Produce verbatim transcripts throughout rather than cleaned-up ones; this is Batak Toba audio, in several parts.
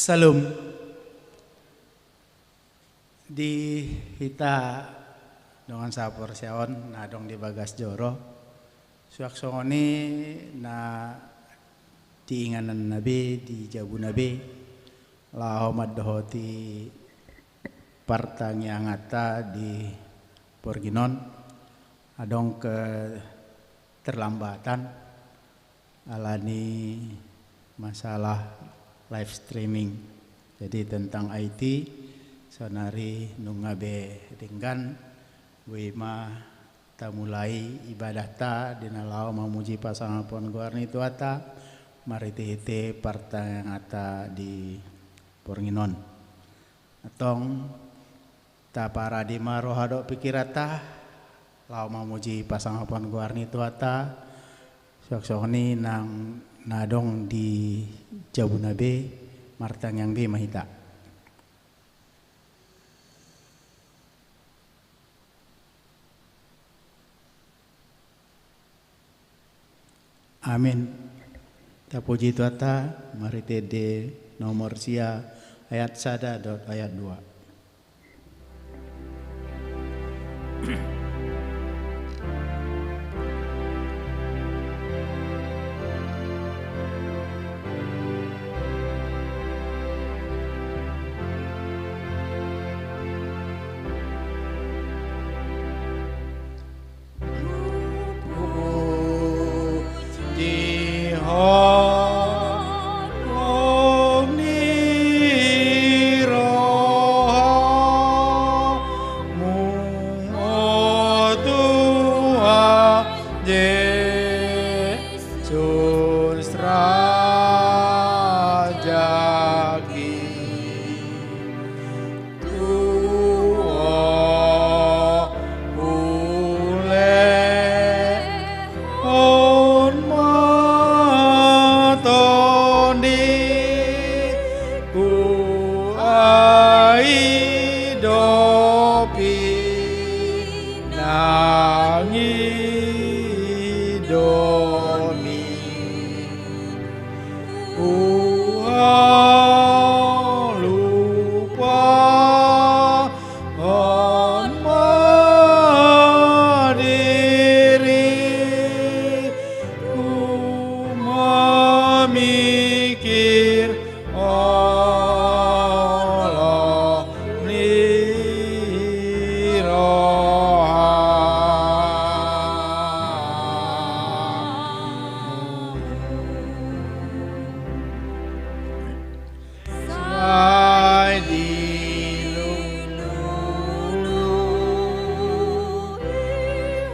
Salam. Di hita dongan saporseaon na adong di bagas joro, suang songon i na di ingananna be, di jabuna be, laho mandohoti partangianganta di borngin on, adong keterlambatan alani masalah live streaming. Jadi tentang I T, saonari nunga be denggan, boi ma tamulai ibadahta di na laho mamuji pasangapon goar ni Tuhanta, marhitehite partangianganta di borngin on. Antong, taparade ma roha dohot pingkiranta, laho mamuji pasangapon goar ni Tuhanta, suang songon i nang na adong di jabuna be, martangiang be ma hita. Amin. Tapuji Tuhanta, marhitehite nomor sia, ayat sada dohot ayat dua. Puji holong ni rohamu, o Tuhan Jesus Rajaku. Tu ho ulehon ma tondiku, ai dope nangido ni. Huhalumpang ma diriku mamingkir holong ni rohamu. Sai dilului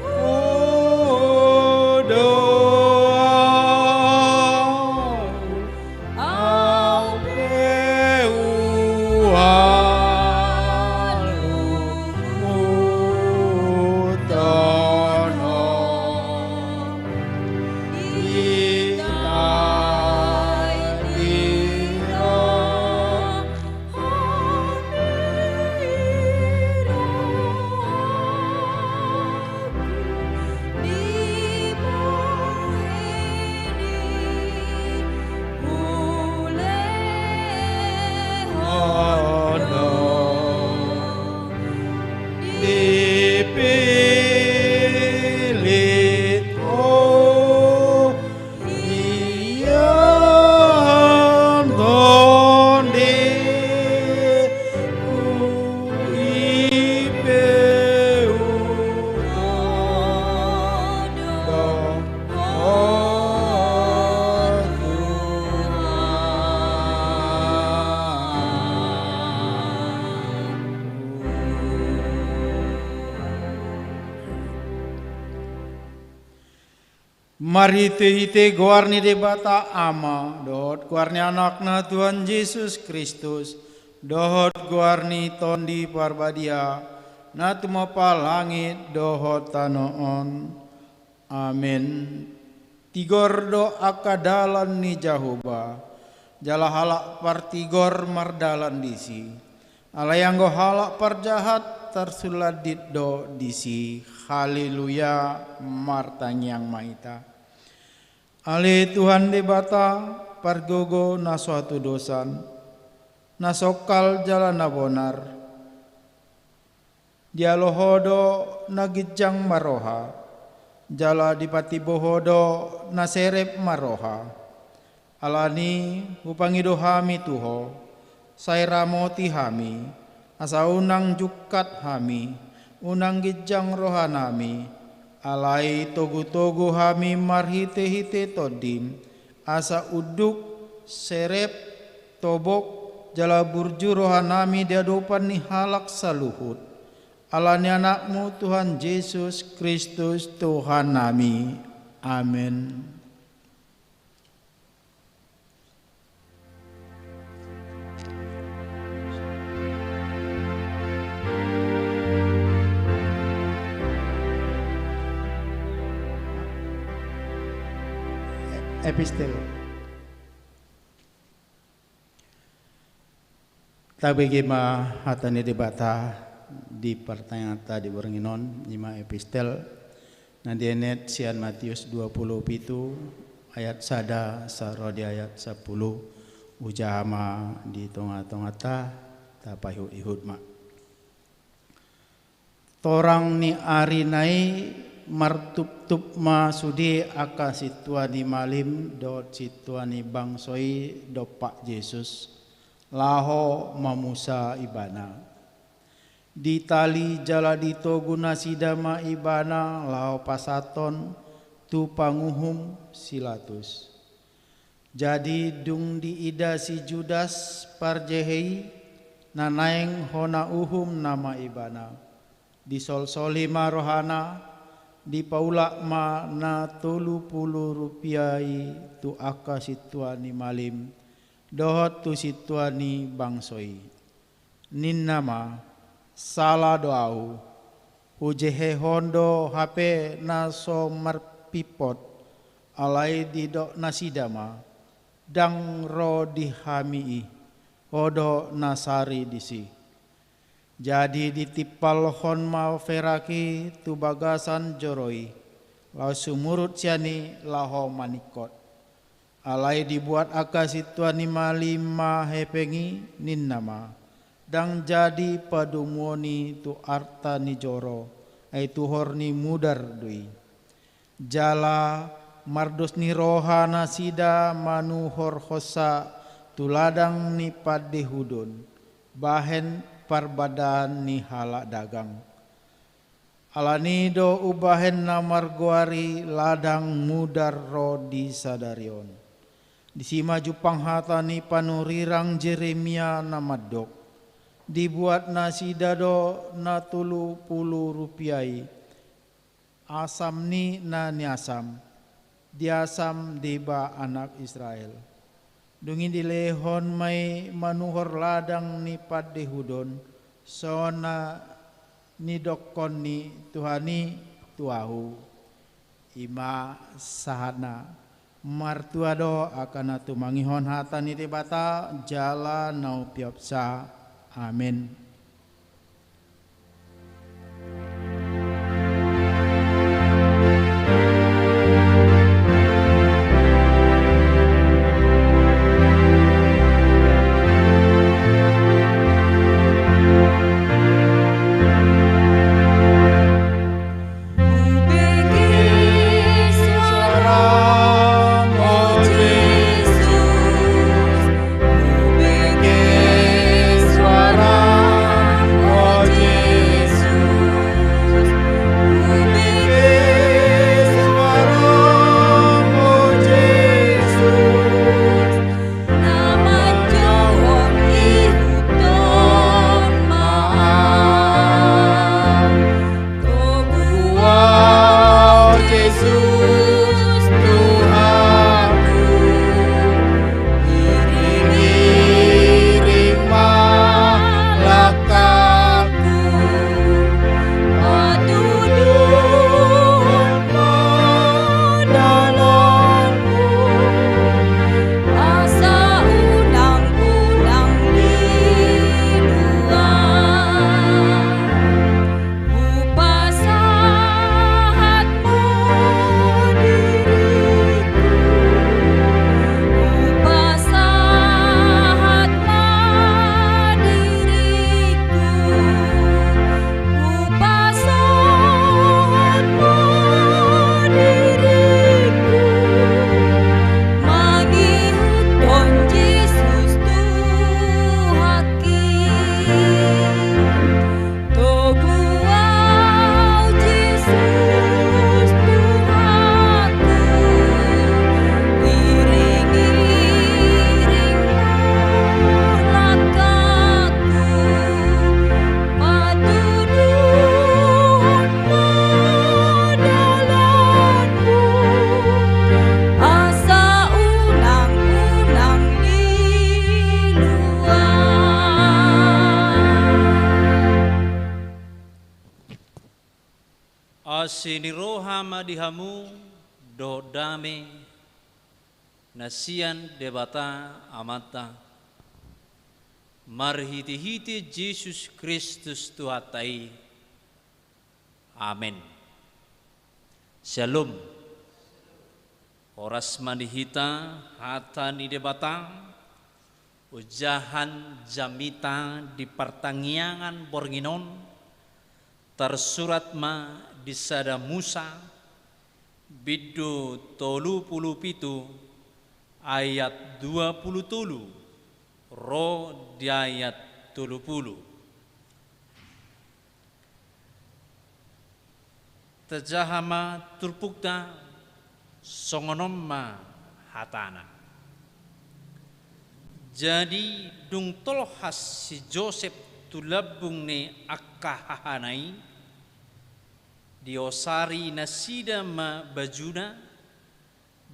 ho do ahu, ahu pe huhalumpang. Dipillit ho, ia tondiku, i pe hudodo. Marhitehite goar ni Debata Ama, dohot goar ni Anakna Tuhan Jesus Kristus, dohot goar ni Tondi Parbadia, na tumompa langit dohot tano on. Amen. Tigor do angka dalan ni Jahowa, jala halak partigor mardalan disi. Alai anggo halak parjahat tarsulandit do disi. Haleluya, martangiang ma hita. Ale Tuhan Debata, pargogo na so hatudosan, na songkal jala na bonar. Dialo ho do na ginjang marroha, jala dipatimbo ho do na serep marroha. Alani hupangido hami tu ho, sai ramoti hami, asa unang jungkat hami, unang ginjang rohanami, alai togu-togu hami marhite-hite Tondim, asa unduk, serep, tobok, jala burju rohanami di adopan ni halak saluhut. Alani Anakmu Tuhan Jesus Kristus Tuhannami. Amen. Epistel. Tabege ma hata ni Debata di partangiangan ta di borngin on, i ma epistel na dienet sian Matius dua pulu pitu ayat sada sahat ro di ayat sampulu. Hujaha ma di tonga-tonga ta, tapaihut-ihut ma. Torang ni ari na i martuptup ma sude angka sintua ni malim dohot sintua ni bangso i dompak Jesus, laho mamusa Ibana. Ditali jala ditogu nasida ma Ibana laho pasahathon tu panguhum si Latus. Jadi dung diida si Judas parjehe i, na naeng hona uhum nama ibana, disolsoli ma rohana, dipaulak ma na tolu pulu rupia i tu angka sintua ni malim dohot tu sintua ni bangso i. Ninna ma, sala do ahu, hujehehon do hape na so marpimpot. Alai didok nasida ma, ndang ro di hami i, ho do na sari disi. Jadi ditimpalhon ma perak i tu bagasan joro i, laos sumurut sian i laho maningkot. Alai dibuat angka sintua ni malim ma hepeng i, ninna ma, ndang jadi padomuon i tu arta ni joro, ai tuhor ni mudar do i. Jala mardos ni roha nasida manuhorhonsa tu ladang ni pandehudon, bahen parbadaan ni halak dagang. Alani do umbahen na margoar i ladang mudar ro di sadari on. Disi ma jumpang hata ni panurirang Jeremia na mandok, dibuat nasida do na tolu pulu rupia i, asam ni na niasam, diasam deba anak Israel. Dung i dilehon ma i manuhor ladang ni pandehudon, songon na nidokkon ni Tuhan i tu ahu. I ma sahatna. Martua do angka na tumangihon hata ni Debata jala na umpeopsa. Amen. Asi ni roha ma di hamu dohot dame na sian Debata Amanta marhitehite Jesus Kristus Tuhanta i. Amen. Syalom. Horas ma di hita hata ni Debata, ojahan jamita di partangiangan borngin on, tarsurat ma di Sada Musa, bindu tolu pulu pitu, ayat dua pulu tolu, ro di ayat tolu pulu. Tajaha ma turpukta, songon on ma hatana. Jadi, dung tolhas si Josep tu lambung ni angka hahana i, diosari nasida ma bajuna,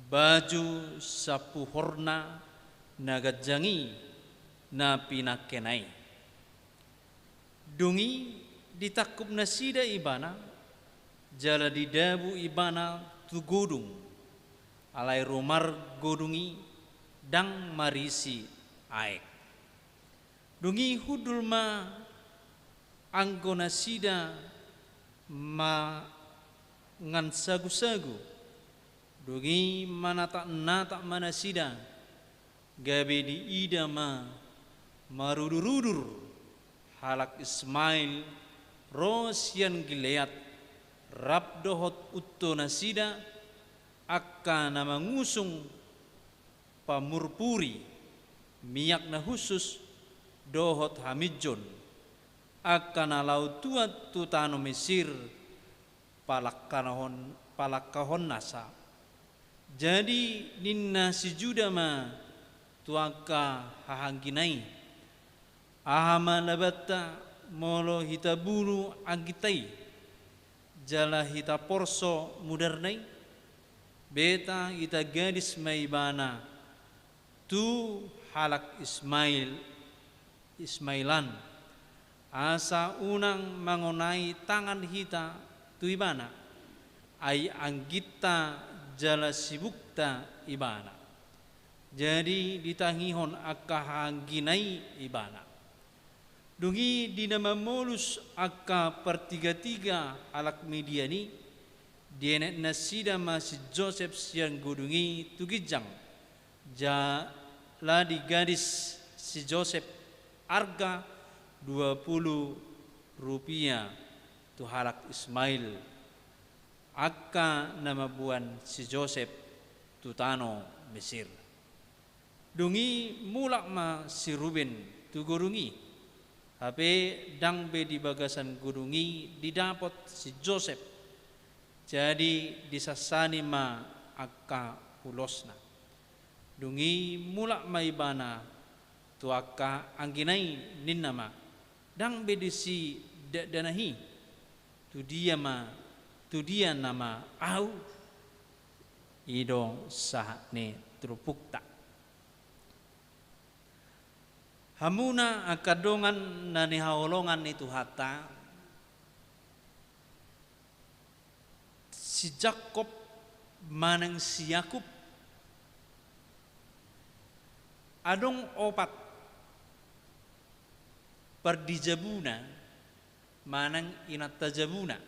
baju sapuhorna na ganjang i, na pinangkena i. Dung i ditangkup nasida ibana, jala didabu ibana tu godung, alai rumar godung i ndang marisi aek. Dung i hundul ma anggo nasida mangan sagusagu. Dung i manataknatak ma nasida, gabe diida ma marudurudur halak Ismail ro sian Gilead, rap dohot unto nasida, angka na mangusung pamurpuri, miak na hushus dohot haminjon, angka na laho tuat tu tano Mesir, palangkahon, palangkahon nasa. Jadi ninna si Juda ma tu angka hahaanggina i, aha ma labanta molo hita bunu angginta i, jala hita porso mudarna i? Beta ita gadis ma ibana tu halak Ismail, Ismailan, asa unang mangonai tangan hita tu ibana, ai angginta jala sibukta ibana. Jadi ditangihon angka hahaanggina i ibana. Dung i di na mamolus angka partigatiga halak Midian i, dienet nasida ma si Josep sian godung i tu ginjang. Jala digadis si Josep arga dua pulu rupia tu halak Ismail, angka na mamboan si Josep tu tano Mesir. Dung i mulak ma si Ruben tu godung i, hape ndang be di bagasan godung i didapot si Josep. Jadi disansani ma angka ulosna. Dung i mulak ma ibana tu angka anggina i, ninna ma, ndang be disi dakdanak i, tu dia ma, tu dia nama ahu? I do sahat ni turpukta. Hamuna angka dongan na nihaholongan ni Tuhanta, si Jakob manang si Yakub, adong opat pardijabuna manang inanta jabuna.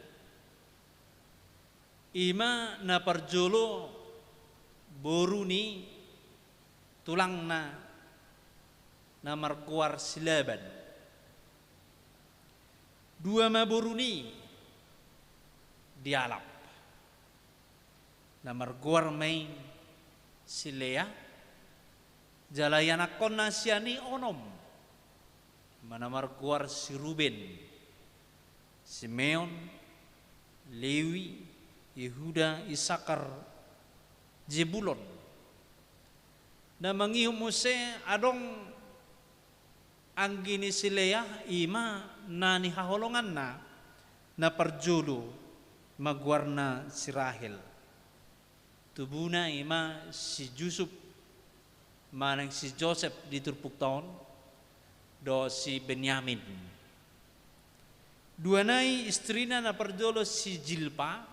I ma na parjolo boru ni tulangna na margoar si Laban. Dua ma boru ni dialap, na margoar ma i si Lea, jala ianakkonna sian i onom, ma na margoar si Ruben, Simeon, Lewi, Yehuda, Isakar, Jebulon. Na mangihut muse adong anggi ni si Lea, i ma na nihaholonganna na parjolo, ma goarna si Rahel. Tubuna i ma si Jusup manang si Josep di turpukta on, dohot si Benyamin. Dua nai istrina na parjolo si Jilpa,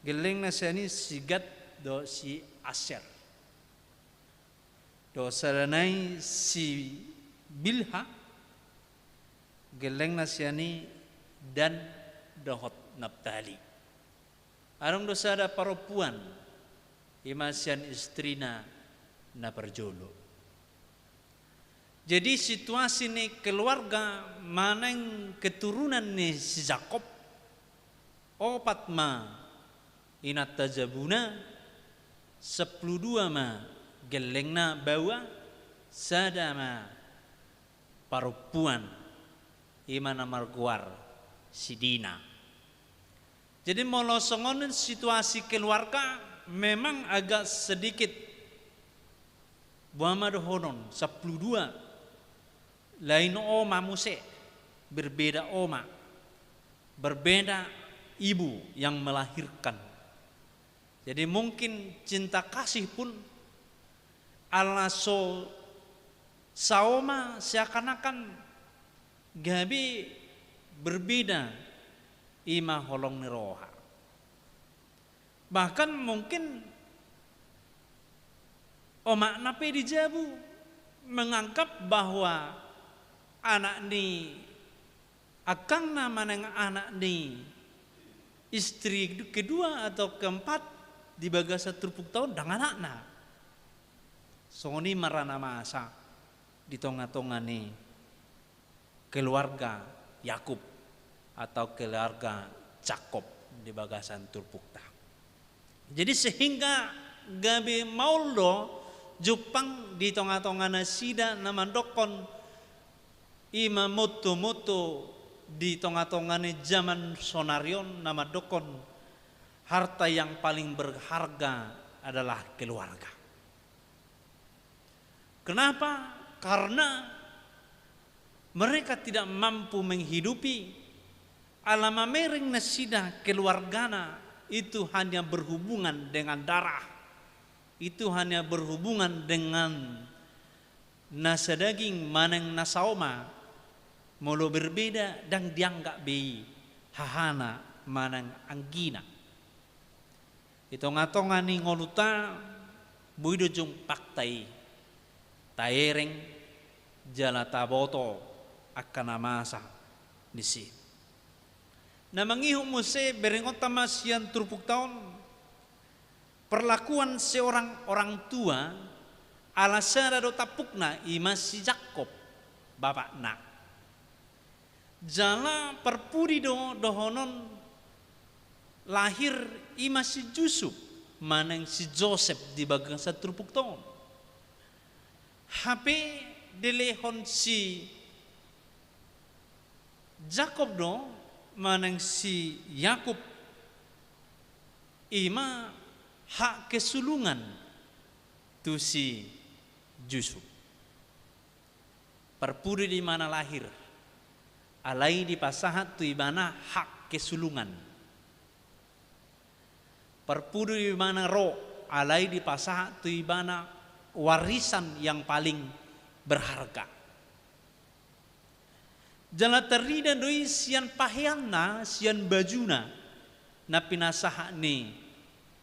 Gellengna sian i si Gad dohot si Aser. Dohot sada nai si Bilha, gellengna sian i Dan dohot Naptali. Adong do sada parompuan, i ma sian istrina na parjolo. Jadi situasi ni keluarga manang keturunan ni si Jakob, opat ma inanta jabuna, sampulu dua ma gellengna baoa, sada ma parompuan, i ma na margoar si Dina. Jadi molo songon situasi keluarga memang agak sedikit boha ma dohonon, sampulu dua. Lain oma muse, berbeda oma, berbeda ibu yang melahirkan. Jadi mungkin cinta kasih pun ala so saoma, seakan-akan gabe berbeda i ma holong ni roha. Bahkan mungkin omakna pe di jabu menganggap bahwa anak ni angkangna manang anak ni istri kedua atau keempat di bagasan turpukta on ndang anakna. Songon i ma ra na masa di tonga-tonga ni keluarga Yakub atau keluarga Jakob di bagasan turpukta. Jadi sehingga gabe maol do jumpang di tonga-tonga nasida na mandokkon i ma motto-motto di tonga-tonga ni jaman sonari on na mandokkon harta yang paling berharga adalah keluarga. Kenapa? Karena mereka tidak mampu menghidupi, ala mamereng nasida keluargana itu hanya berhubungan dengan darah, itu hanya berhubungan dengan na sadaging manang na saoma, molo berbeda ndang dianggap be i hahana manang anggina. Di tonga-tonga ni ngolunta boi do jumpang ta i, taereng jala taboto angka na masa disi. Na mangihut muse berengonta ma sian turpukta on, perlakuan seorang orang tua ala sada do tampukna, i ma si Jakob bapakna. Jala parpudi do dohonon lahir i ma si Jusup manang si Josep di bagasan turpukta on. Hape dilehon si Jakob do manang si Yakub i ma hak kesulungan tu si Jusup. Parpudi do ibana lahir, alai dipasahat tu ibana hak kesulungan. Parpudi do ibana ro, alai dipasahat tu ibana warisan yang paling berharga. Jala tarida do i sian paheanna, sian bajuna na pinasahat ni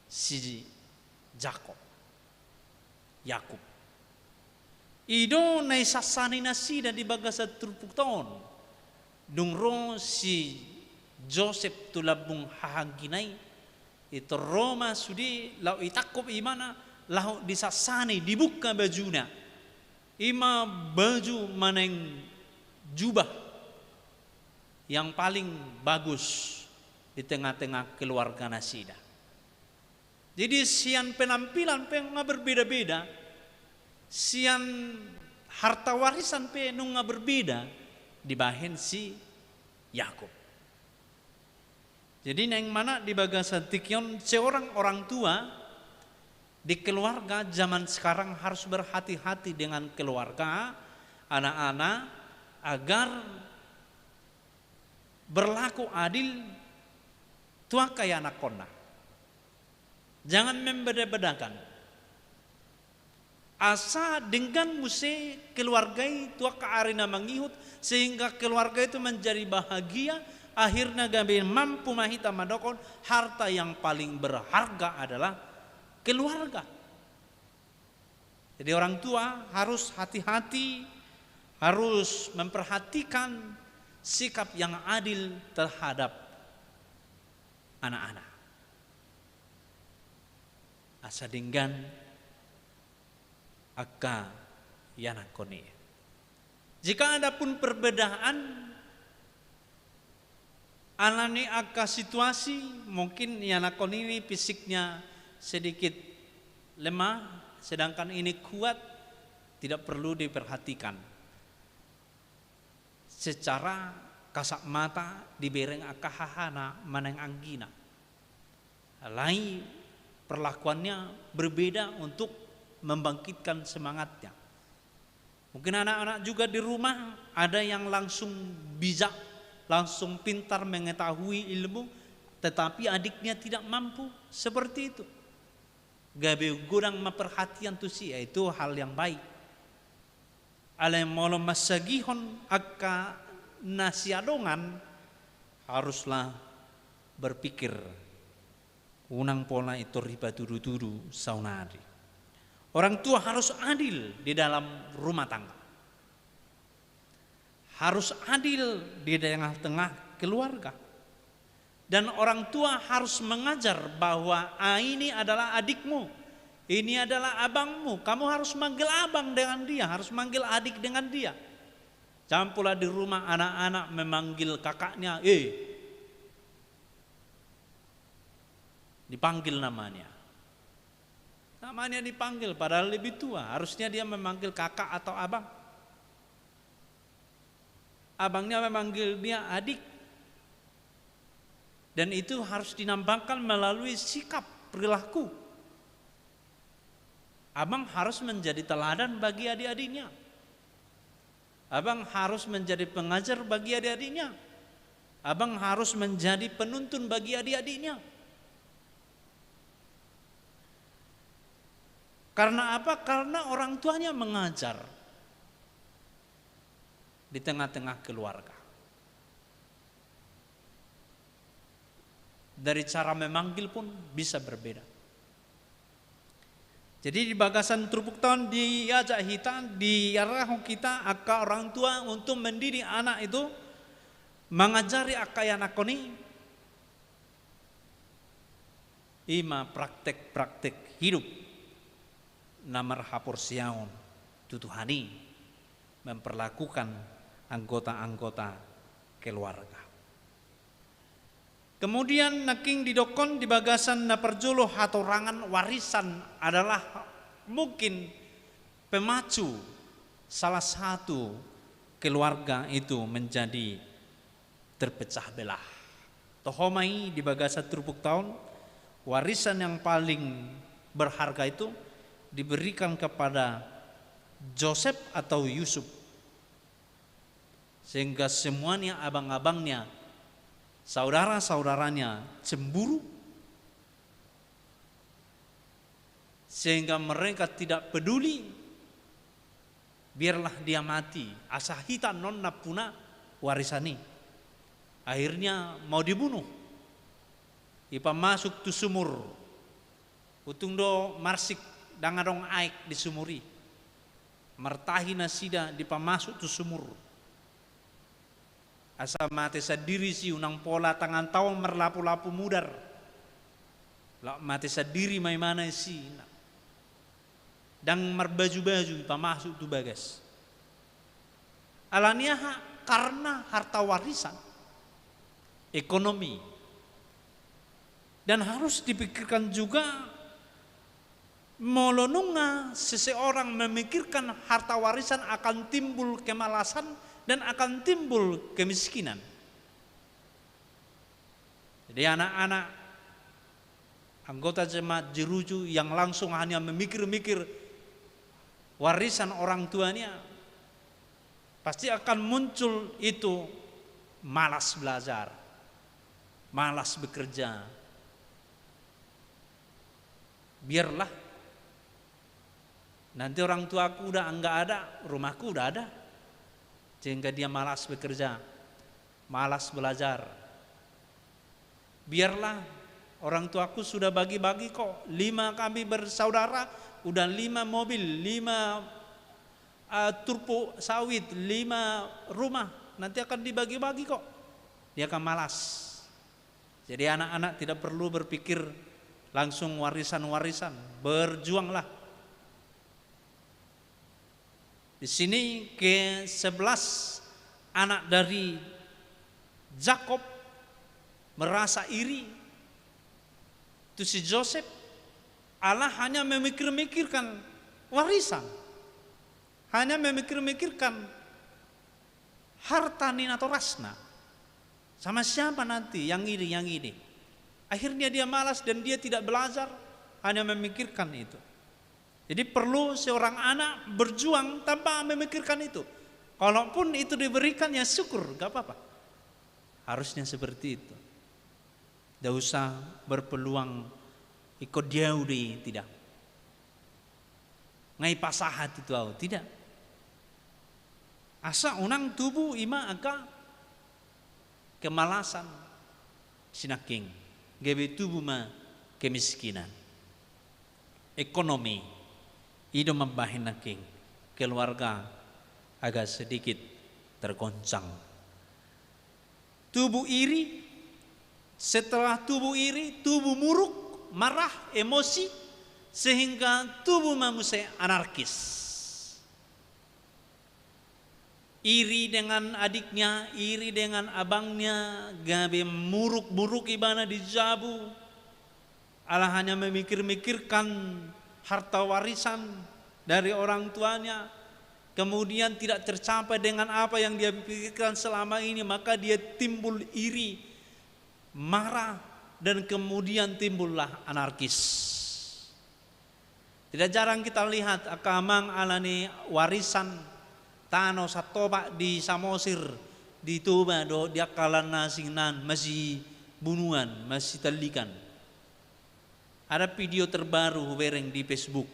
si Jakob, Yakub. I do na isansani nasida di bagasan turpukta on. Dung ro si Josep tu lambung hahaanggina i, i tor ro ma sude laho ditangkup ibana, laho disansani, dibuka bajuna. I ma baju manang jubah yang paling bagus di tengah-tengah keluarga nasida. Jadi sian penampilan pe nunga berbeda-beda, sian harta warisan pe nunga berbeda dibahen si Yakub. Jadi naeng ma na di bagasan tingki on, seorang orang tua di keluarga zaman sekarang harus berhati-hati dengan keluarga, anak-anak, agar berlaku adil tu angka ianakkonna. Jangan membeda-bedakan. Asa denggan muse keluarga i tu angka ari na mangihut, sehingga keluarga itu menjadi bahagia, Akhirnya gabe mampu ma hita mandok harta yang paling berharga adalah keluarga. Jadi orang tua harus hati-hati, harus memperhatikan sikap yang adil terhadap anak-anak. Asa denggan angka ianakhon i. Jika ada pun perbedaan, alani angka situasi, mungkin ianakhon ini fisiknya sedikit lemah, sedangkan ini kuat, tidak perlu diperhatikan. Secara kasat mata dibereng angka hahana manang anggina. Alai perlakuannya berbeda untuk membangkitkan semangatnya. Mungkin anak-anak juga di rumah ada yang langsung bijak, langsung pintar mengetahui ilmu, tetapi adiknya tidak mampu seperti itu. Gabe godang ma perhatian tusi, itu hal yang baik. Alai molo mansagihon angka na siadongan, haruslah berpikir, unang pola intor dipatudu-tudu saonari. Orang tua harus adil di dalam rumah tangga. Harus adil di tengah-tengah keluarga. Dan orang tua harus mengajar bahwa, "Ah, ini adalah adikmu, ini adalah abangmu." Kamu harus manggil abang dengan dia, harus manggil adik dengan dia. Jangan pula di rumah anak-anak memanggil kakaknya, "Eh." Dipanggil namanya. Namanya dipanggil, padahal lebih tua. Harusnya dia memanggil kakak atau abang. Abangnya memanggil dia adik. Dan itu harus dinampakkan melalui sikap, perilaku. Abang harus menjadi teladan bagi adik-adiknya. Abang harus menjadi pengajar bagi adik-adiknya. Abang harus menjadi penuntun bagi adik-adiknya. Karena apa? Karena orang tuanya mengajar di tengah-tengah keluarga. Dari cara memanggil pun bisa berbeda. Jadi di bagasan turpukta on diajak hita, diarahon hita angka orang tua untuk mendidik anak itu, mangajari angka ianakhon i, i ma praktek-praktek hidup na marhaporseaon tu Tuhan i, memperlakukan anggota-anggota keluarga. Kemudian nangkin didokkon di bagasan na parjolo hatorangan, warisan adalah mungkin pemacu salah satu keluarga itu menjadi terpecah belah. Toho ma i di bagasan turpukta on, warisan yang paling berharga itu diberikan kepada Joseph atau Yusuf. Sehingga semuanya, abang-abangnya, saudara-saudaranya cemburu, sehingga mereka tidak peduli, biarlah dia mati, asa hita annon nampuna warisan i. Akhirnya mau dibunuh, dipamasuk tu sumur. Untung do marsik, ndang adong aek di sumur i. Martahi nasida, dipamasuk tu sumur. Asa mate sandiri si, unang pola tangan taon marlapu-lapu mudar. Laho mate sandiri ma imana si, ndang marbaju-baju, dipamasuk tu bagas. Alani aha? Karena harta warisan, ekonomi. Dan harus dipikirkan juga, molo nunga seseorang memikirkan harta warisan, akan timbul kemalasan dan akan timbul kemiskinan. Jadi anak-anak, anggota jemaat Jeruju yang langsung hanya memikir-mikir warisan orang tuanya, pasti akan muncul itu malas belajar, malas bekerja. Biarlah, nanti orang tuaku udah nggak ada, rumahku udah ada. Sehingga dia malas bekerja, malas belajar, Biarlah orang tuaku sudah bagi-bagi kok. Lima kami bersaudara, udah lima mobil, lima, eh, turpuk sawit, lima rumah. Nanti akan dibagi-bagi kok. Dia akan malas. Jadi anak-anak tidak perlu berpikir langsung warisan-warisan. Berjuanglah. Di sini ke sebelas anak dari Jakob merasa iri tu si Josep, ala hanya memikir-mikirkan warisan, hanya memikir-mikirkan harta ni natorasna. Sama siapa nanti yang ini, yang ini? Akhirnya dia malas dan dia tidak belajar, hanya memikirkan itu. Jadi perlu seorang anak berjuang tanpa memikirkan itu. Kalaupun itu diberikan, ya syukur, gak apa-apa. Harusnya seperti itu. Tidak usah berpeluang ikut dia di, tidak. Ngai pasahat itu au, tidak. Asa unang tubu ima angka kemalasan sinangkin, gabe tubu ma kemiskinan. Ekonomi, i do mambahen nangkin keluarga agak sedikit tergoncang. Tubu iri, setelah tubu iri, tubu muruk, marah, emosi, sehingga tubu ma muse anarkis. Iri dengan adiknya, iri dengan abangnya, gabe muruk-muruk ibana di jabu. Ala hanya memikir-mikirkan harta warisan dari orang tuanya, kemudian tidak tercapai dengan apa yang dia pikirkan selama ini, maka dia timbul iri, marah, dan kemudian timbullah anarkis. Tidak jarang kita lihat angka amang ala ni warisan tano satopak di Samosir, di Toba dohot di angka na asing nan masibunuan, masitallikan. Ada video terbaru hubereng di Facebook.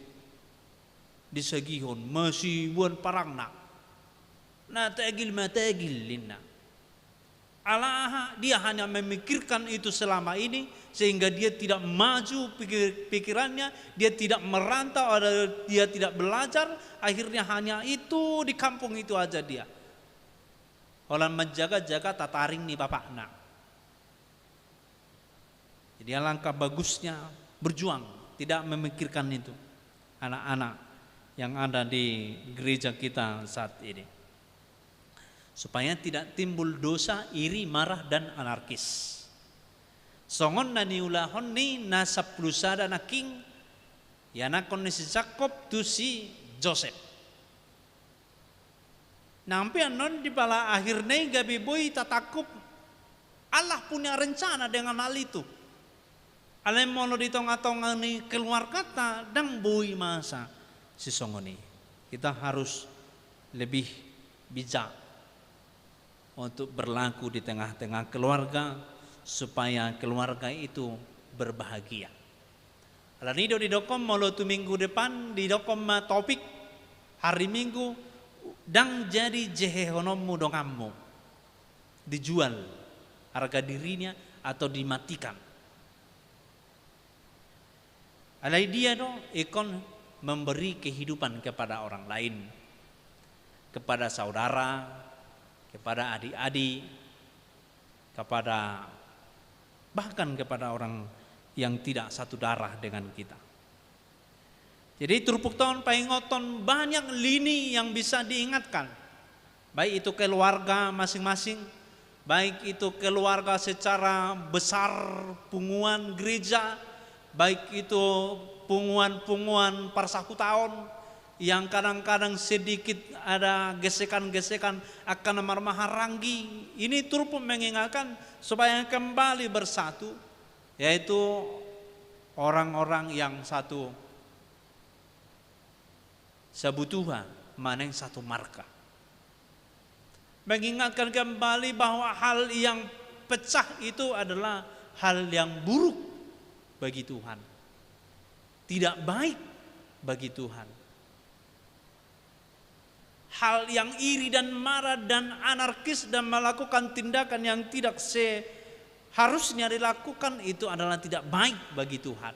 Disagihon masibuan parangna. Na tegil ma tegil ninna. Ala aha, dia hanya memikirkan itu selama ini, sehingga dia tidak maju pikir-, pikirannya, dia tidak merantau, ada, dia tidak belajar, akhirnya hanya itu di kampung itu aja dia. Holan manjaga-jaga tataring ni bapakna. Jadi alangkah bagusnya berjuang, tidak memikirkan itu. Anak-anak yang ada di gereja kita saat ini. Supaya tidak timbul dosa, iri, marah, dan anarkis. Songon na niulahon ni na sampulu sada nangkin, ianakhon ni si Jakob tu si Josep. Nang pe annon di pala akhirna i gabe boi tatangkup, Allah punya rencana dengan hal itu. Alai molo di tonga-tonga ni keluargata, ndang boi masa sisongon i. Kita harus lebih bijak untuk berlaku di tengah-tengah keluarga, supaya keluarga itu berbahagia. Alani do didokhon, molo tu minggu depan didokhon ma topik hari Minggu, ndang jadi jehehononmu donganmu, dijual harga dirinya atau dimatikan. Alai dia do ingkon memberi kehidupan kepada orang lain, kepada saudara, kepada adik-adik, kepada, bahkan kepada orang yang tidak satu darah dengan kita. Jadi turpukta on paingothon banyak lini yang bisa diingatkan. Baik itu keluarga masing-masing, baik itu keluarga secara besar, punguan gereja, baik itu punguan-punguan parsahutaon yang kadang-kadang sedikit ada gesekan-gesekan, angka na marhahamaranggi. Ini turpuk mengingatkan supaya kembali bersatu, yaitu orang-orang yang satu sabutuha manang satu marga. Mengingatkan kembali bahwa hal yang pecah itu adalah hal yang buruk bagi Tuhan. Tidak baik bagi Tuhan. Hal yang iri dan marah dan anarkis dan melakukan tindakan yang tidak se-, harusnya dilakukan itu adalah tidak baik bagi Tuhan.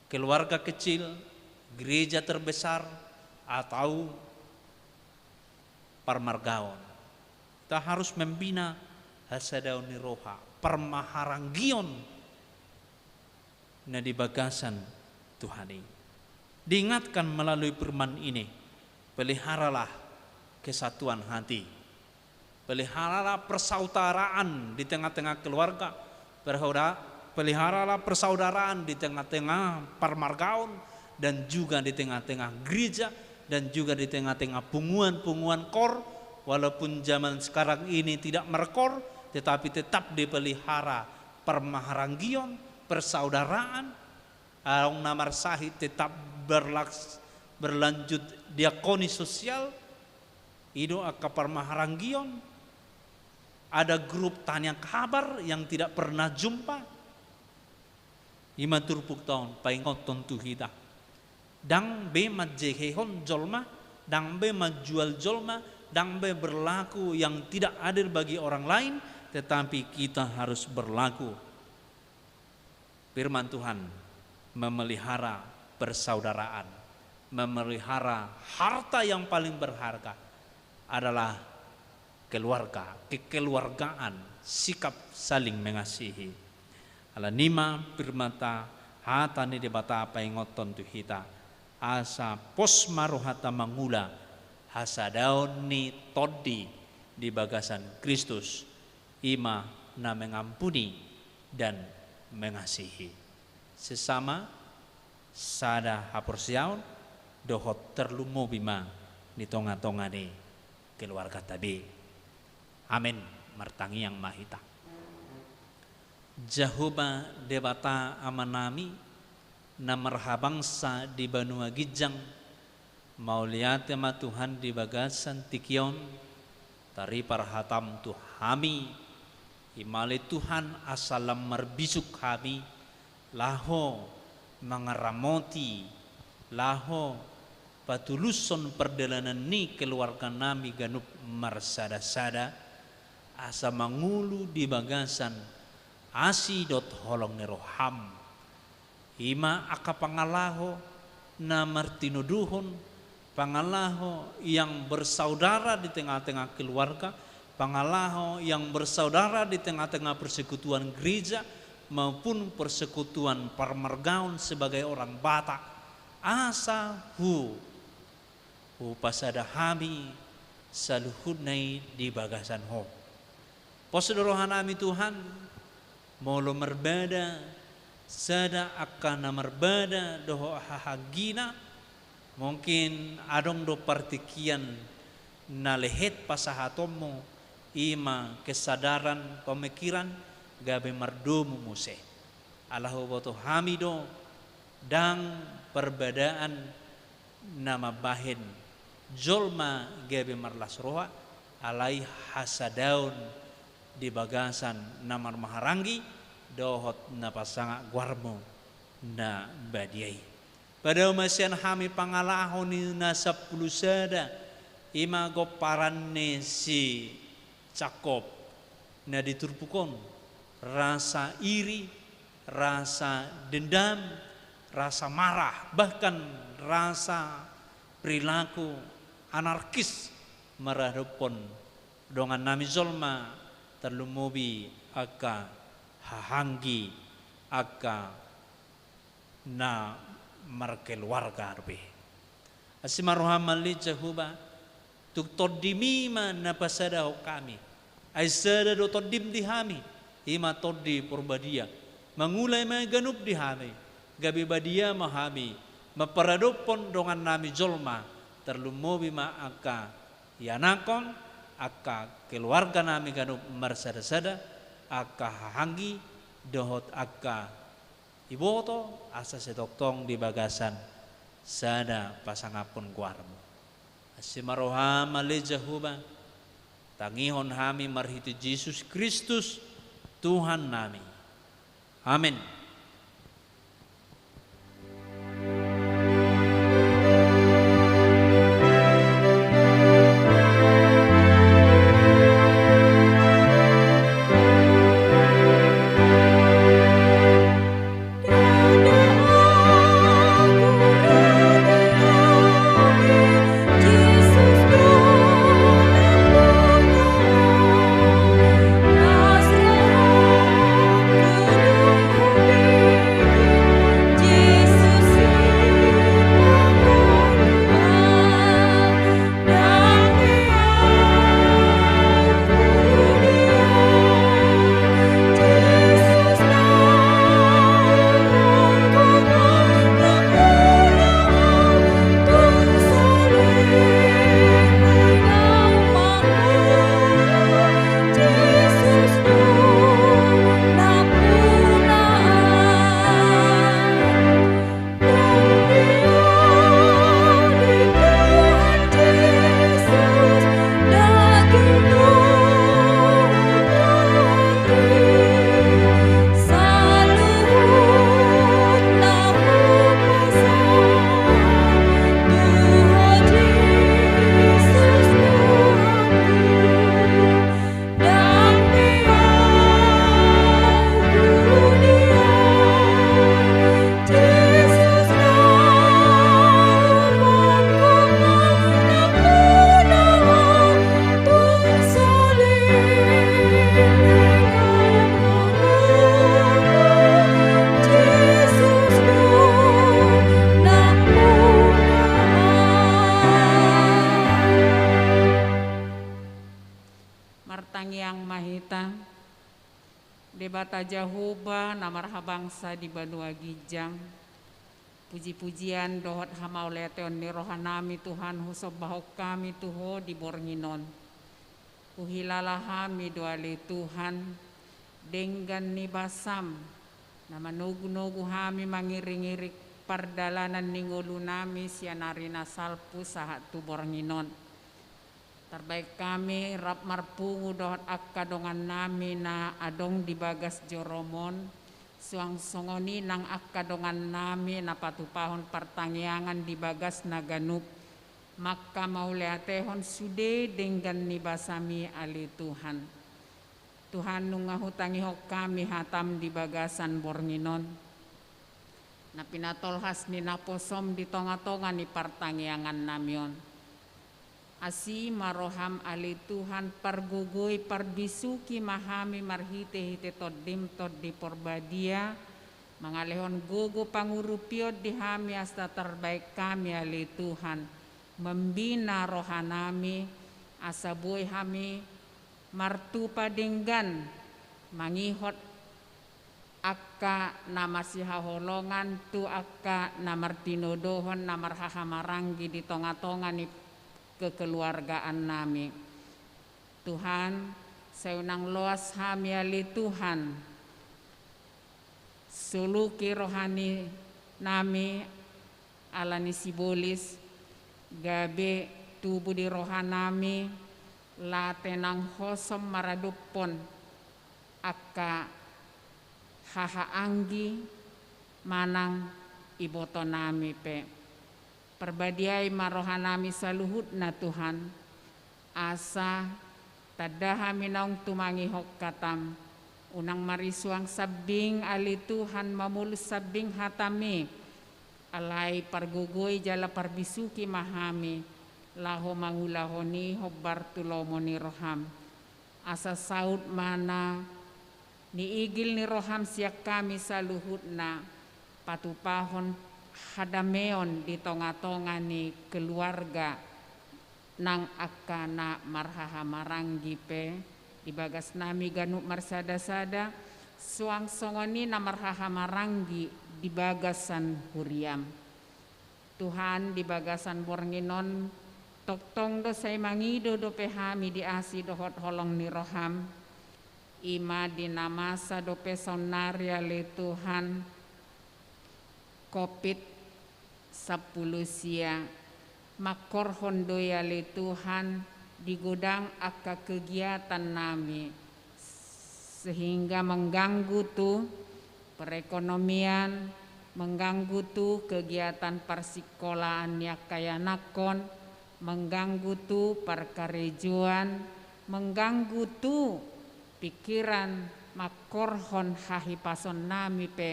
Keluarga kecil, gereja terbesar, atau parmargaon. Kita harus membina hasadaon ni roha, parmaharanggion na di bagasan Tuhan i. Diingatkan melalui firman ini, peliharalah kesatuan hati. Peliharalah persaudaraan di tengah-tengah keluarga, perhoda-, peliharalah persaudaraan di tengah-tengah parmargaon, dan juga di tengah-tengah gereja, dan juga di tengah-tengah punguan-punguan kor, walaupun zaman sekarang ini tidak merkor, tetapi tetap dipelihara parmaharanggion, persaudaraan, adong na marsahit tetap berlaks-, berlanjut diakoni sosial, i do angka parmaharanggion, ada grup tanyang kabar yang tidak pernah jumpa, i ma turpukta on, paingothon tu hita. Ndang be manjehehon jolma, ndang be manjual jolma, ndang be berlaku yang tidak adil bagi orang lain, tetapi kita harus berlaku. Firman Tuhan memelihara persaudaraan, memelihara harta yang paling berharga adalah keluarga, kekeluargaan, sikap saling mengasihi. Alani i ma firmanta, hata ni Debata paingothon tu hita, asa pos ma rohanta mangula hasadaon ni tondi di bagasan Kristus, i ma na mengampuni dan mengasihi sesama sada haporseaon, dohot tarlumobi ma di tonga-tonga ni keluarganta be. Amen. Martangiang ma hita. Jahowa Debata Amanami, na marhabangsa di banua ginjang, mauliate ma Tuhan di bagasan tingki on, taripar hataM tu hami, i ma ale Tuhan asa lam marbisuk hami, laho mangaramoti, laho patulushon pardalanan ni keluarganami ganup marsada-sada, asa mangolu di bagasan asi dohot holong ni rohaM. I ma angka pangalaho na martinodohon, pangalaho yang bersaudara di tengah-tengah keluarga, pangalaho yang bersaudara di tengah-tengah persekutuan gereja maupun persekutuan parmargaon sebagai orang Batak, asa hu-, hupasada hami saluhutna i di bagasan Ho. Pos do rohanami Tuhan, molo marbada sada angka na marbada dohot hahaanggina, mungkin adong do partingkian na lehet pasahatonMu, i ma kesadaran pemikiran gabe mardomu muse. Ala huboto hami do, ndang parbadaan na mambahen jolma gabe marlas roha, alai hasadaon di bagasan na marmaharanggi dohot na pasangap goarMu na badia i. Padao ma sian hami pangalaho ni na sampulu sada, i ma gomparan ni si Jakob na di turpuk on, rasa iri, rasa dendam, rasa marah, bahkan rasa perilaku anarkis maradophon dongannami jolma, tarlumobi angka hahaanggi, angka na markeluarga dope. Asi ma rohaM ale Jahowa, tung TondiMi ma na pasadahon hami. Ai sada do TondiM di hami, i ma Tondi Porbadia. Mangula i ma ganup di hami, gabe badia ma hami maparadophon dongannami jolma, tarlumobi ma angka ianakhon, angka keluarganami ganup marsada-sada, angka hahaanggi dohot angka iboto, asa sai tongtong di bagasan sada pasangaphon goarMu. Asi ma rohaM ale Jahowa, tangihon hami marhite Jesus Kristus, Tuhannami. Amen. Ta Jahowa na marhabangsa di banua ginjang, puji-pujian dohot hamauliateon ni rohanami Tuhan husombahon hami tu Ho di borngin on. Huhilala hami do ale Tuhan, denggan ni basaM, na manogu-nogu hami mangiring-iring pardalanan ni ngolunami sian ari na salpu sahat tu borngin on. Tarbaen hami rap marpungu dohot angka dongannami na adong di bagas joroM on, suang songon i nang angka dongannami na patupahon partangiangan di bagasna ganup, manghamauliatehon sude denggan ni basaMi ale Tuhan. Tuhan, nunga hutangihon hami hataM di bagasan borngin on, na pinatolhas ni naposoM di tonga-tonga ni partangiangannami on. Asi ma rohaM ale Tuhan, pargogoi parbisuhi ma hami marhite-hite TondiM, Tondi Porbadia, mangalehon gogo pangurupion di hami asa tarbaen hami ale Tuhan, mambina rohanami, asa boi hami martupa denggan, mangihut angka na masihaholongan tu angka na martinodohon na marhahamaranggi di tonga-tonga ni kekeluargaannami. Tuhan, sai unang loas hami ale Tuhan, soluhi rohanami ala ni sibolis, gabe tubu di rohanami, laho tenang hosom maradophon angka hahaanggi manang ibotonami pe. Parbadiai ma rohanami saluhutna Tuhan, asa tanda hami naung tumangihon hataM, unang marisuang sambing ale Tuhan mamolus sambing hataMi, alai pargogoi jala parbisuhi ma hami, laho mangulahon i hombar tu lomo ni rohaM. Asa saut ma na niigil ni rohaM sian hami saluhutna, patupahon hadameon di tonga-tonga ni keluarga nang angka na marhahamaranggi pe, di bagasnami ganup marsada-sada, suang songon i na marhahamaranggi di bagasan huriaM. Tuhan, di bagasan borngin on, tongtong do sai mangido dope hami di asi dohot holong ni rohaM, i ma di na masa dope saonnari ale Tuhan, Covid sampulu sia, mangkorhon do i ale Tuhan di godang angka kegiatannami, sehingga mengganggu tu perekonomian, mengganggu tu kegiatan parsikolaan ni angka ianakhon, mengganggu tu parkarejoan, mengganggu tu pikiran, mangkorhon hahipasonnami pe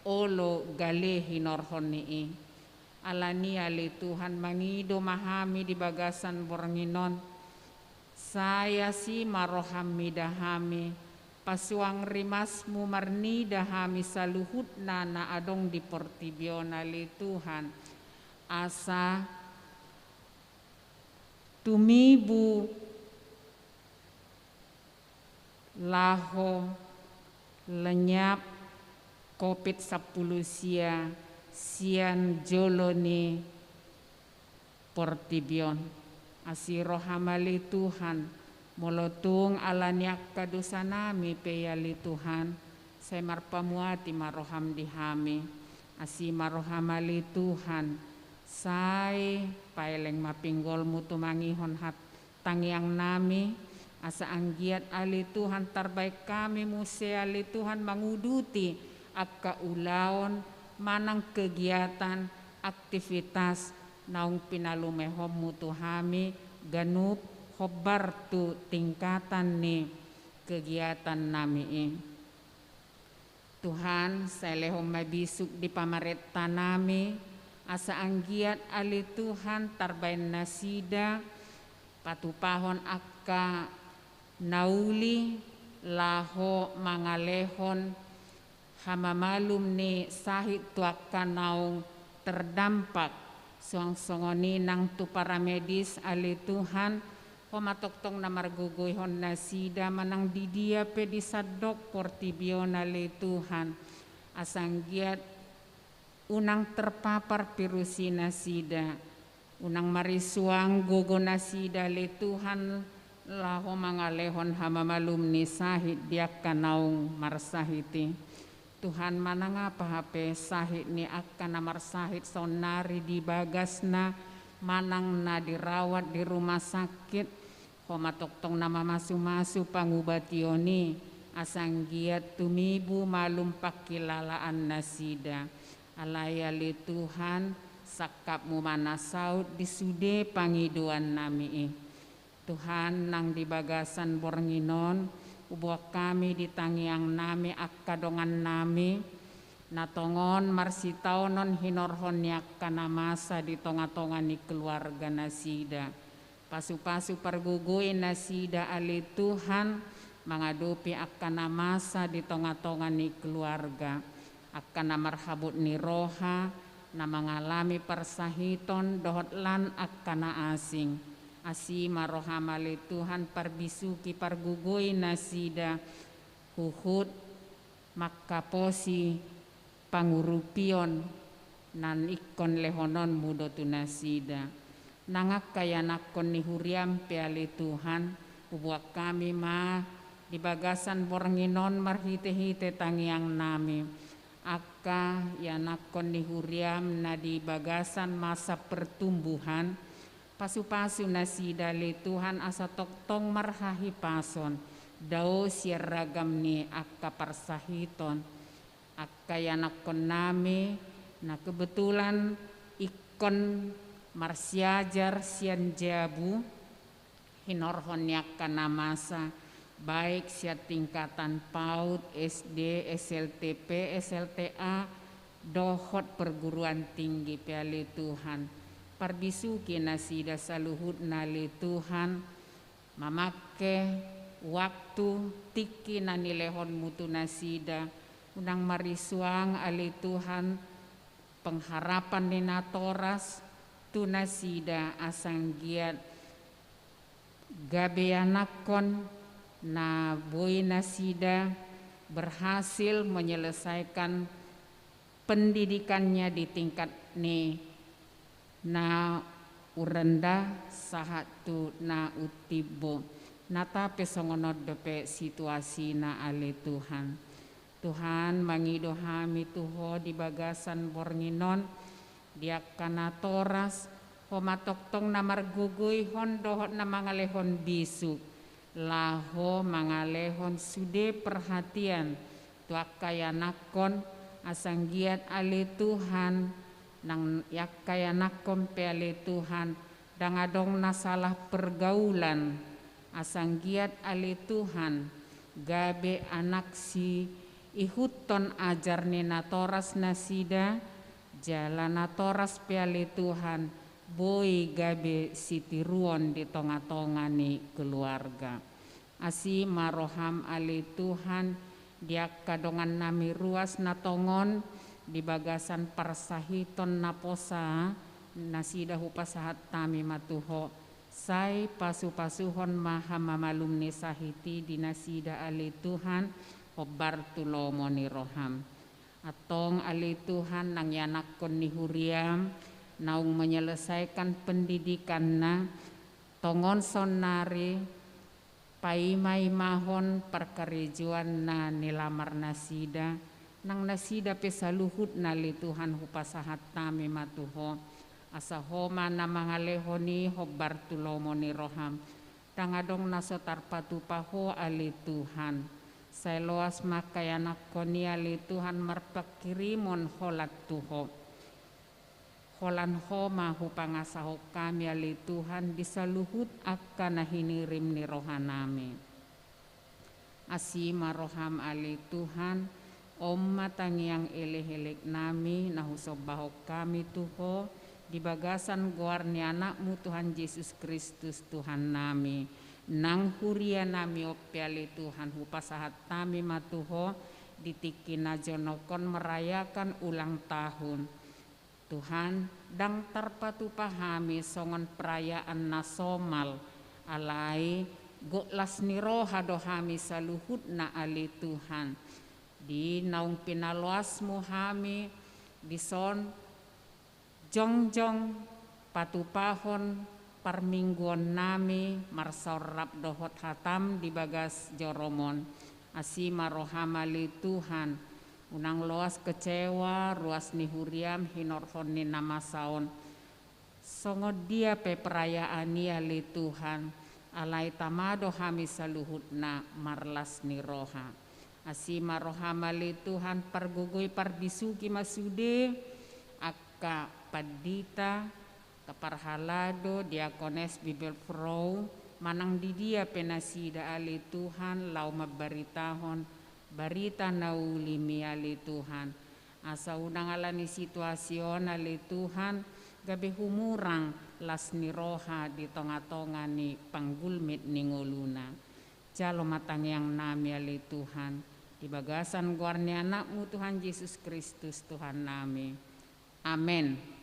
olo gale hinorhon ni i. Alani i ale Tuhan, mangido ma hami di bagasan borngin on, sai asi ma rohaM mida hami, pasuang rimasMu marnida hami saluhutna na adong di portibi on ale Tuhan, asa tumibu laho lenyap Covid sampulu sia sian jolo ni portibi on. Asi rohaM ale Tuhan, molo tung alani angka dosanami pe ale Tuhan, sai marpamuati ma rohaM di hami. Asi ma rohaM ale Tuhan, sai paeleng ma pinggolMu tumangihon hat tangiangnami, asa anggiat ale Tuhan tarbaen hami muse ale Tuhan manguduti angka ulaon manang kegiatan aktivitas naung pinalumehonMu tu hami ganup hombar tu tingkatan ni kegiatannami i. Tuhan, sai lehon ma bisuk di pamarentanami, asa anggiat ale Tuhan tarbaen nasida patupahon angka na uli laho mangalehon hamamalum ni sahit tu angka naung terdampak, suang songon i nang tu paramedis ale Tuhan, Ho ma tongtong na margogoihon nasida manang di dia pe di sandok portibi on ale Tuhan, asa anggiat unang terpapar virus i nasida. Unang marisuang gogo nasida ale Tuhan, laho mangalehon hamamalum ni sahit di angka naung marsahit i. Tuhan, manang aha pe sahit ni angka na marsahit saonnari di bagasna manang na dirawat di rumah sakit, ho ma tongtong na mamasumasu pangubation i, asa anggiat tumibu malum pangkilalaan nasida. Alai ale Tuhan, sangkapmu ma na saut di sude pangidoan nami i. Tuhan, nang di bagasan borngin on, huboan hami di tangiang nami angka dongan nami, na tongon marsitaonon hinorhon ni angka na masa di tonga-tonga ni keluarga nasida. Pasu-pasu pargogoi nasida ale Tuhan, mangadopi angka na masa di tonga-tonga ni keluarga, angka na marhabot ni roha, na mangalami parsahiton dohot lan angka na asing. Asi ma roham ale Tuhan, parbisuhi pargogoi nasida, huhut mangkaposi pangurupion na ingkon lehononmu do tu nasida. Nang angka ianakkon ni huriam pe ale Tuhan, huboan hami ma di bagasan borngin on marhite-hite tangiang nami. Angka ianakkon ni huriam na di bagasan masa pertumbuhan, pasu-pasu nasida ale Tuhan asa tongtong marhahipason, dao sian ragam ni angka parsahiton. Angka ianakkon nami na kebetulan ingkon marsiajar sian jabu, hinorhon ni angka na masa, baik sian tingkatan paut, S D, S L T P, S L T A, dohot perguruan tinggi pe ale Tuhan. Parbisuhi nasida saluhutna ale Tuhan, mamangke waktu tingki na nilehonmu tu nasida, unang marisuang ale Tuhan pengharapan ni natoras tu nasida asa anggiat gabe ianakkon na boi nasida berhasil menyelesaikan pendidikannya di tingkat ni na urenda sahat tu na utimbo. Nata pe songon on dope situasina ale Tuhan. Tuhan, mangido hami tu Ho di bagasan borngin on, di angka natoras, Ho ma tongtong na margogoihon dohot na mangalehon bisuk, laho mangalehon sude perhatian tu angka ianakkon, asa anggiat ale Tuhan, nang angka ianakkon pe ale Tuhan, ndang adong na salah pergaulan, asa anggiat ale Tuhan, gabe anak siihuthon ajar ni natoras nasida, jala natoras pe ale Tuhan, boi gabe sitiruon di tonga-tonga ni keluarga. Asi ma roham ale Tuhan, di angka dongan nami ruas na tongon, di bagasan parsahiton naposa, nasida hupasahat hami ma tu Ho, sai pasu-pasuhon ma hamamalum ni sahit i di nasida ale Tuhan, hombar tu lomo ni roham. Antong ale Tuhan, nang ianakkon ni huriam, naung menyelesaikan pendidikanna, tongon saonnari, paima-imahon parkarejoan na nilamar nasida, nang nasida pe saluhutna ale Tuhan hupasahat hami ma tu Ho, asa Ho ma na mangalehon i hombar tu lomo ni roham, ndang adong na so tarpatupa Ho ale Tuhan, sai loas ma angka ianakkon i ale Tuhan marpanghirimon holan tu Ho. Holan Ho ma hupangasahon hami ale Tuhan di saluhut angka na hinirim ni roha nami. Asi ma roham ale Tuhan, on ma tangiang elek-elek nami na husombahon hami tu Ho, di bagasan goar ni Anakmu Tuhan Jesus Kristus Tuhan nami. Nang huria nami on pe ale Tuhan hupasahat hami ma tu Ho, di tingki na jonok on merayakan ulang tahun. Tuhan, ndang tarpatupa hami songon perayaan na somal, Alai gok las ni roha do hami saluhutna ale Tuhan, di naung pinaloasmu hami dison jongjong patupahon parmingguonnami marsaorrap dohot hatam di bagas joroMon. Asi ma rohaM ale Tuhan, unang loas kecewa ruas ni huriaM hinorhon ni na masa on. Songon dia pe perayaan i ale Tuhan, alai tama do hami saluhutna marlas ni roha. Asi ma rohaM ale Tuhan, pargogoi parbisuhi ma sude angka pandita, angka parhalado, diakones, Bibelvrouw, manang di dia pe nasida ale Tuhan laho mambaritahon barita na ulim i ale Tuhan. Asa unang ala ni situasi on ale Tuhan, gabe humurang las ni roha di tonga-tonga ni panggulmit ni ngoluna. Jalo ma tangiangnami ale Tuhan, di bagasan goar ni AnakMu Tuhan Jesus Kristus Tuhannami. Amen.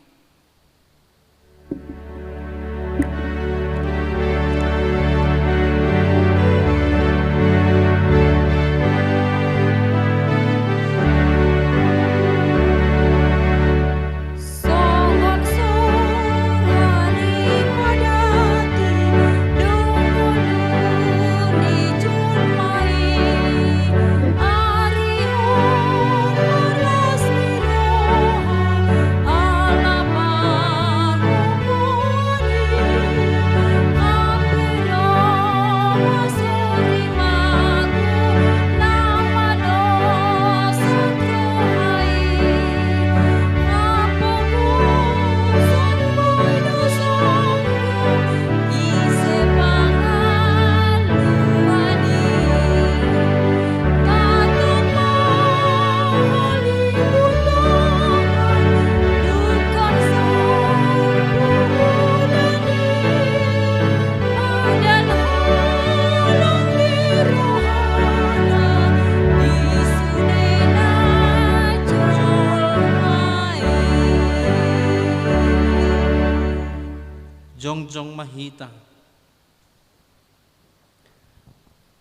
Jongjong ma hita.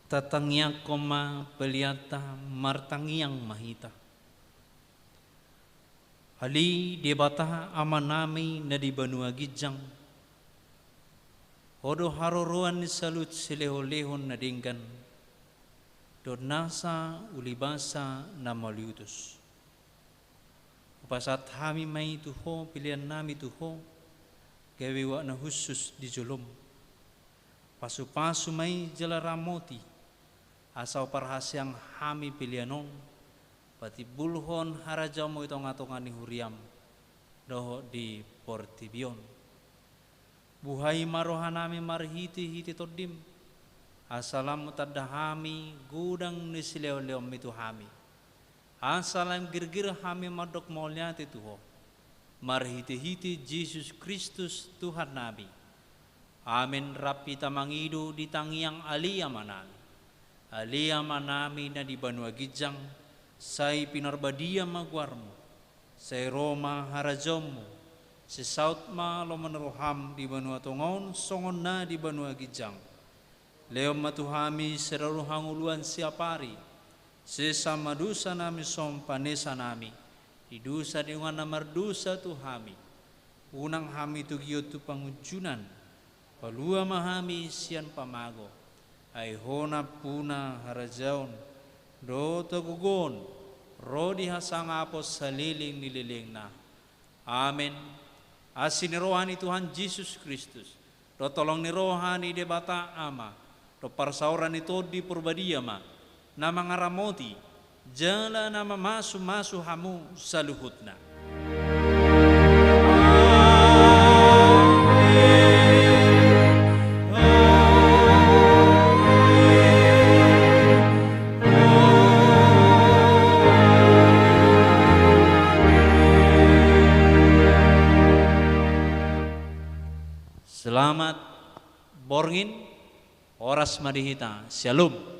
Tatangiangkon ma peleanta, martangiang ma hita. Ale Debata Amanami na di banua ginjang, Ho do haroroan ni saluhut silehon-lehon na denggan, dohot nasa ulibasa na mauliutus. Hupasahat hami ma i tu Ho, peleannami tu Ho, gabe uap na hushus di jolom. Pasu-pasu ma i jala ramoti, asa huparhaseang hami pelean on patimbulhon harajaonmu di tonga-tonga ni huriam dohot di portibi on. Buhai ma rohanami marhite-hite Tondim, asa lam tanda hami godang ni silehon-lehonmi tu hami. Asa lam girgir hami mandok mauliate tu Ho, marhite-hite Jesus Kristus Tuhannami. Amen. Rap hita mangido di tangiang Ale Amanami. Ale Amanami na di banua ginjang, sai pinarbadia ma goarmu, sai ro ma harajaonmu, sai saut ma lomo ni roham di banua tonga on songon na di banua ginjang. Lehon ma tu hami sadari on hangoluan siapari, sesa ma dosanami songon panesanami di dosa ni dongan na mardosa tu hami. Unang hami togihon tu pangunjunan, palua ma hami sian pamago. Ai Ho nampuna harajaon dohot hagogoon ro di hasangapon saleleng ni lelengna. Amen. Asi ni roha ni Tuhan Jesus Kristus, dohot holong ni roha ni Debata Ama, dohot parsaoran ni Tondi Porbadia ma na mangaramoti jala na mamasu-masu hamu saluhutna. Selamat borngin. Horas ma di hita. Syalom.